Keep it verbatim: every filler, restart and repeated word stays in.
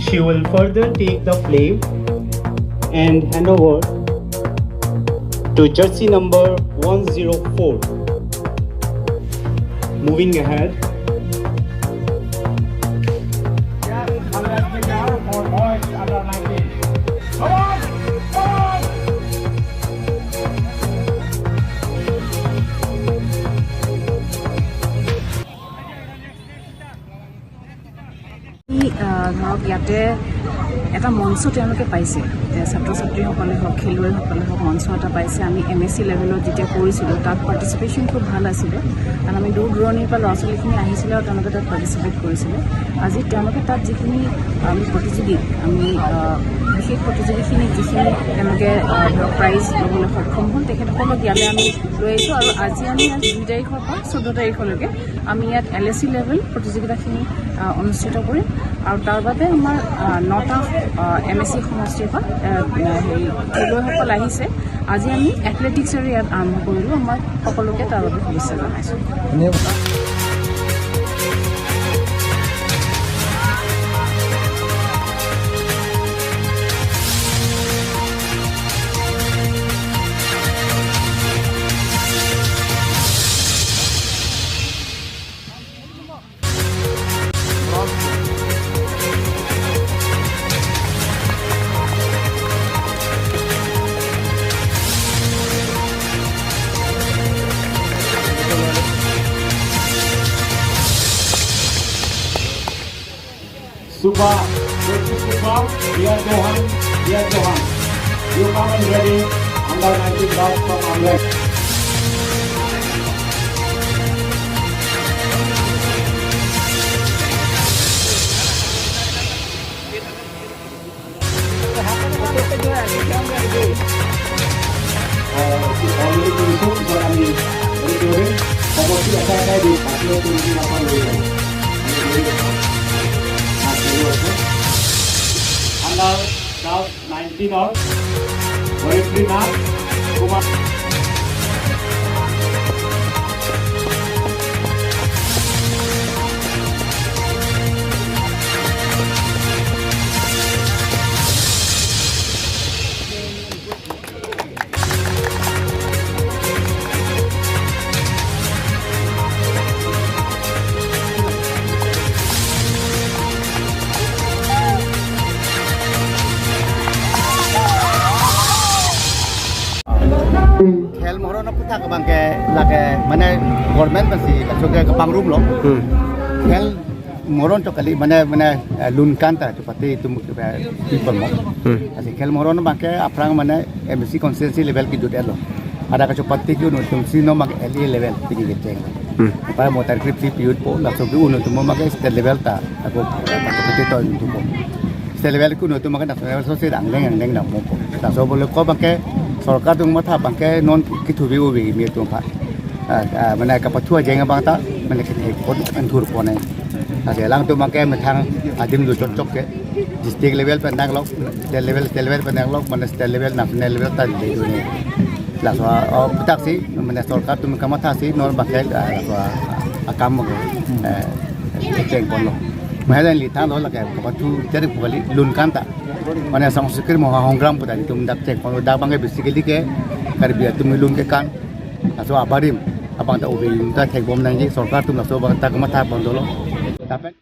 She will further take the flame and hand over to jersey number one zero four. Moving ahead. এই, আহ, ধৰক, ইয়াতে এটা মঞ্চ তেওঁলোকে পাইছে। এতিয়া ছাত্ৰ ছাত্ৰীসকলে হওক, খেলুৱৈসকলে হওক, মঞ্চ এটা পাইছে। আমি এম এছ চি লেভেলত যেতিয়া কৰিছিলোঁ, তাত পাৰ্টিচিপেশ্যন খুব ভাল আছিলে, কাৰণ আমি দূৰ দূৰণিৰ পৰা ল'ৰা ছোৱালীখিনি আহিছিলে আৰু তেওঁলোকে তাত পাৰ্টিচিপেট কৰিছিলে। আজি তেওঁলোকে তাত যিখিনি আমি প্ৰতিযোগী, আমি, আহ, বিশেষ প্ৰতিযোগীখিনিক যিখিনি তেওঁলোকে, আহ, ধৰক, প্ৰাইজ ল'বলৈ সক্ষম হ'ল, তেখেতসকলক ইয়ালৈ আমি লৈ আহিছোঁ। আৰু আজি আমি ইয়াত দুই তাৰিখৰ পৰা চৈধ্য তাৰিখলৈকে আমি ইয়াত এল এ চি লেভেল প্ৰতিযোগিতাখিনি, আহ, অনুষ্ঠিত কৰিম। আৰু তাৰ বাবে আমাৰ, আহ, নটা, আহ, এম এ চি সমষ্টিৰ পৰা, আহ, হেৰি, খেলুৱৈসকল আহিছে। আজি আমি এথলেটিক্সৰে ইয়াত আৰম্ভ কৰিলোঁ। আমাৰ সকলোকে তাৰ বাবে শুভেচ্ছা জনাইছোঁ। Super, Super, Ria Johan, Ria Johan. You come and ready, under nineteen girls from Amreng. Under class nineteen or Hariprinath Kumar. Khel mohron aphuthak abangke lake mane government pensi kachoke kepangrum lo. Hmm. Khel mohron chokali mane, mane, eh, lun kan ta chopate itum ke, eh, people mo. Hmm. Asi khel mohron abangke aphrang mane M C constituency level kejut lo. Ada kachopate ke uno atumsi non abangke L A level pini kecheng. Hmm. Apa mo tarkrip si piyut po, laso ke uno atum abangke state level ta, ako, eh, pati to uno atum po. State level ke uno atum abangke national level so si angleng angleng dam mo po. Laso bole ko abangke sorkar atum matha abangke non kethubi ubi mi atum aphan. Ah, ah, mane kapathu ajeng abang ta, mane kethek pon, anthur pon ai. Asi alangtum abangke methang adim do chokchok ke. District level pen danglok, state level, state level pen danglok, mane state level, national level ta di do ne. Laso, oh, aphuthak si, mane sorkar atum kamatha si, non abangke, ah, laso, ah, akam, eh, cheng ponlo. Mahajan li than lo lake, kapathu jari pukali lun kan ta. Mane Sangskrit Maha Songram pu ta itum dak cheng ponlo, dak abangke basically ke, Karbi atum lun ke kan. Laso abarim, abang ta ubi ta thekbom nangji, sorkar atum laso abang ta kamatha pon dolo. Lapen